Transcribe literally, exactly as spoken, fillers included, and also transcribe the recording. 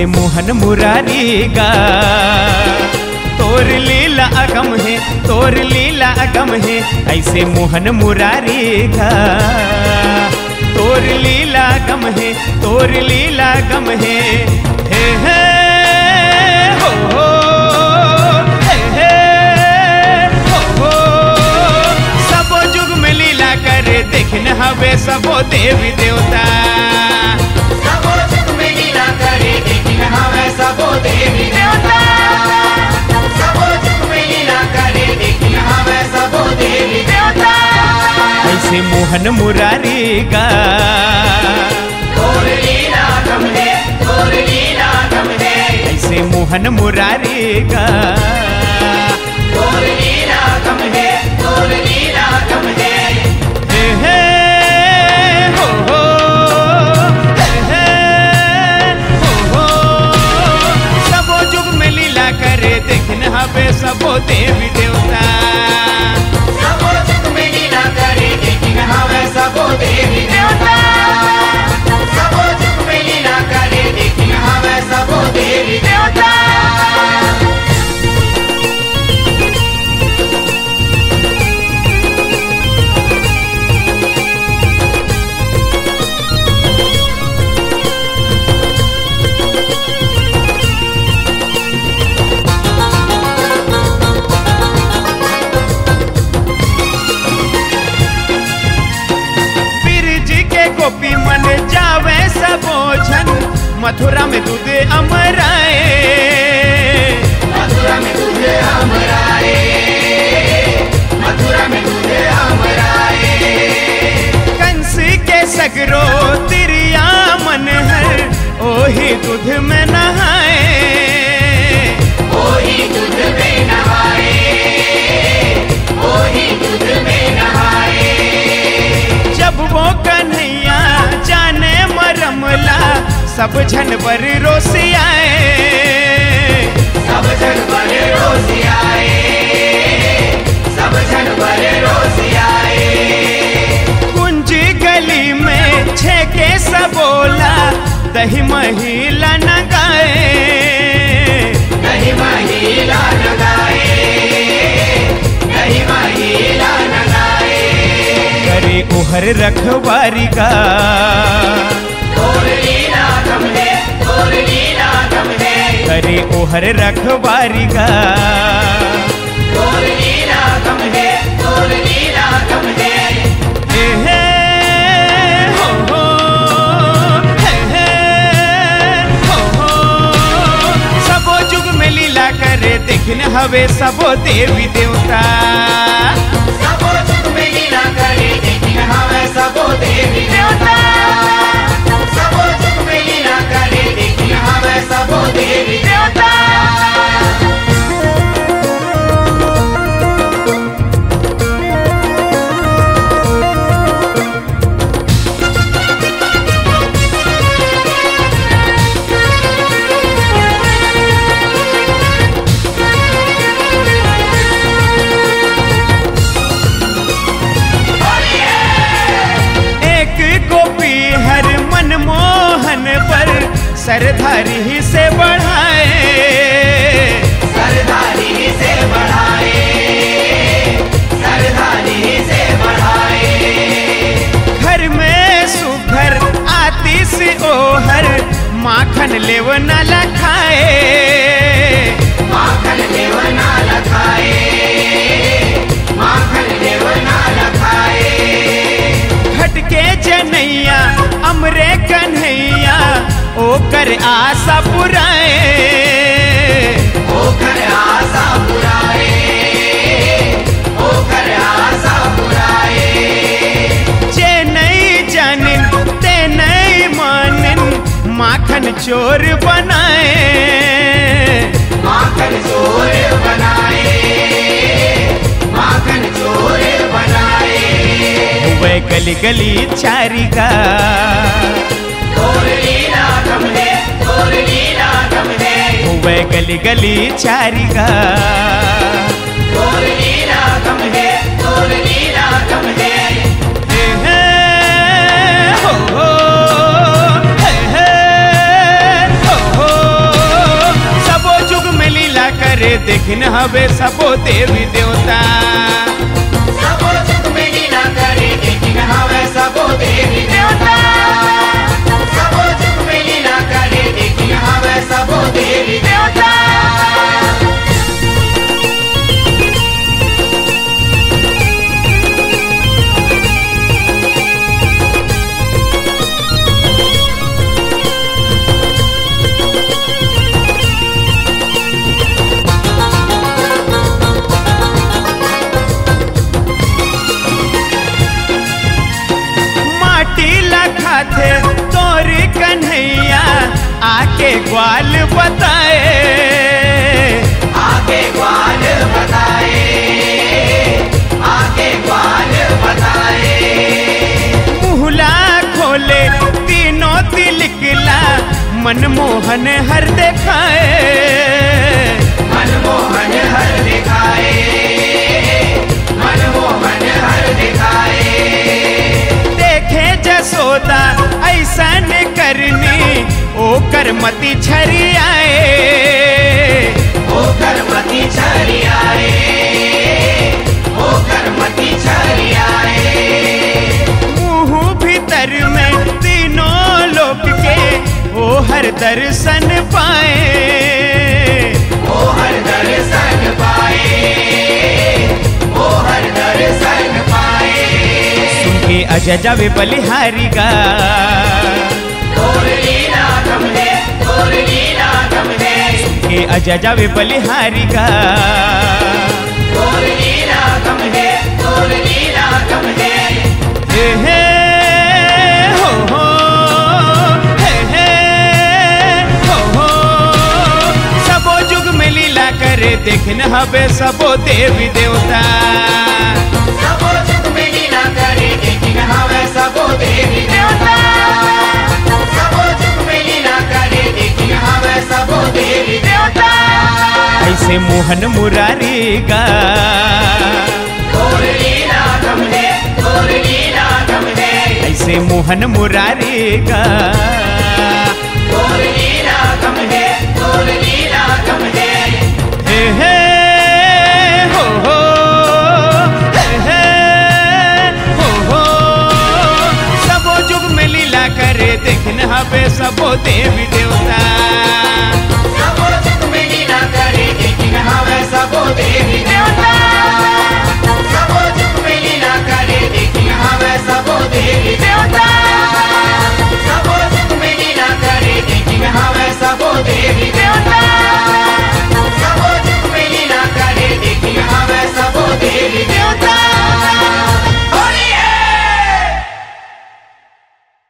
मोहन मुरारी गा, तोर लीला अगम हे, तोर लीला अगम हे, ऐसे मोहन मुरारी गा। तोर लीला अगम हे, तोर लीला अगम हे, हे, हे, हो, हो, हे, हे, हो, हो। सबो जुग में लीला करे, देखिन हवे सबो देवी देवता। सबो जुग में लीला करे, देखिन हवे सबो देवी देवता। सबो जुग में लीला करे, देखिन हवे सबो देवी देवता। ऐसे मोहन मुरारी गा। तोर लीला अगम हे, तोर लीला अगम हे। ऐसे मोहन मुरारी गा। तोर लीला अगम हे, तोर लीला अगम हे। हे, हे, हो, हो, हे, हे, हो, हो। सबो जुग में लीला करे, देखिन हवे सबो देवी देवता। सबो जुग में लीला करे, देखिन हवे सबो देवी देवता। सबो जुग में लीला करे, देखिन हवे सबो देवी देवता। ब्रिज के गोपी मन जावे सबो झन, मथुरा में दूध अमराए। मथुरा में दूध अमराए, मथुरा में दूध अमराए। कंस के सगरो तिरिया मन हर, ओही दूध में नहाए। ओही दूध में नहाए, ओही दूध में नहाए। जब वो कन्हैया जाने मरम ला, सब झन बर रोसियाए। सब झन बर रोसियाए, सब झन बर रोसियाए। कुंज गली में छेके सबो ला, दही मही ला नगाए। दही मही ला नगाए, दही मही ला नगाए। करे ओहर रखवारी गा। तोर लीला अगम हे, तोर लीला अगम हे। करे ओहर रखवारी गा। तोर लीला अगम हे, तोर लीला अगम हे। हे, हे, हो, हो, हे, हे, हो, हो। सबो जुग में लीला करे, देखिन हवे सबो देवी देवता। सबो जुग में लीला करे, देखिन हवे सबो देवी देवता। सबो जुग में लीला करे, देखिन हवे सबो देवी देवता। एक गोपी हर मनमोहन पर सरधा रिहिसे बढ़ाए। सरधा रिहिसे बढ़ाए, सरधा रिहिसे बढ़ाए। घर में सुघर आतिस ओहर, माखन लेव न लखाए। माखन लेव न लखाए, माखन लेव न लखाए। घट के जनैया अमरे कन्हैया, ओकर आशा पुराए। ओकर आशा पुराए, ओकर आशा पुराए। जे नइ जानिन, ते नइ मानिन, माखन चोर बनाए। माखन चोर बनाए, माखन चोर बनाए। हुवय गली गली चारी गा। तोर लीला अगम हे, तोर लीला अगम हे। हुवय गली गली चारी गा। तोर लीला अगम हे, तोर लीला अगम हे। हे, हे, हो, हो, हे, हे, हो, हो। देखिन हवे सबो देवी देवता। सबो जुग में लीला करे, देखिन हवे सबो देवी देवता। सबो जुग में लीला करे, देखिन हवे सबो देवी देवता। माटी ला खाथे तोर कन्हैया, आके ग्वाल बताए। आके ग्वाल बताए, आके ग्वाल बताए। मुहला खोले तीनों तिलकला, मनमोहन हर देखाए। मनमोहन हर देखाए, मनमोहन हर देखाए। देखे जसोदा ऐसन करनी, ओकर मति छरियाए। ओकर मति छरियाए, ओकर मति छरियाए। मुंह भीतर में तीनों लोक के, ओ हर दर्शन पाए। ओ हर दर्शन पाए, ओ हर दर्शन पाए। सुन के अजा जावे बलिहारी गा। तोर लीला गम हे, तोर लीला गम हे। सुन के अजा जावे बलिहारी गा। तोर लीला गम हे, तोर लीला गम हे। हे हे, हो हो, हे हे, हो हो। सबो जुग में लीला करे, देखिन हवे सबो देवी देवता। सबो जुग में लीला करे, देखिन हवे सबो देवी देवता। सबो जुग में लीला करे, देखिन हवे सबो देवी देवता। ऐसे मोहन मुरारी गा। तोर लीला गम हे, तोर लीला गम हे। ऐसे मोहन मुरारी गा। तोर लीला गम हे, तोर लीला गम हे। हे हे, हो हो, हे हे, हो हो। सबो जुग में लीला करे, देखिन हवे सबो देवी देवता।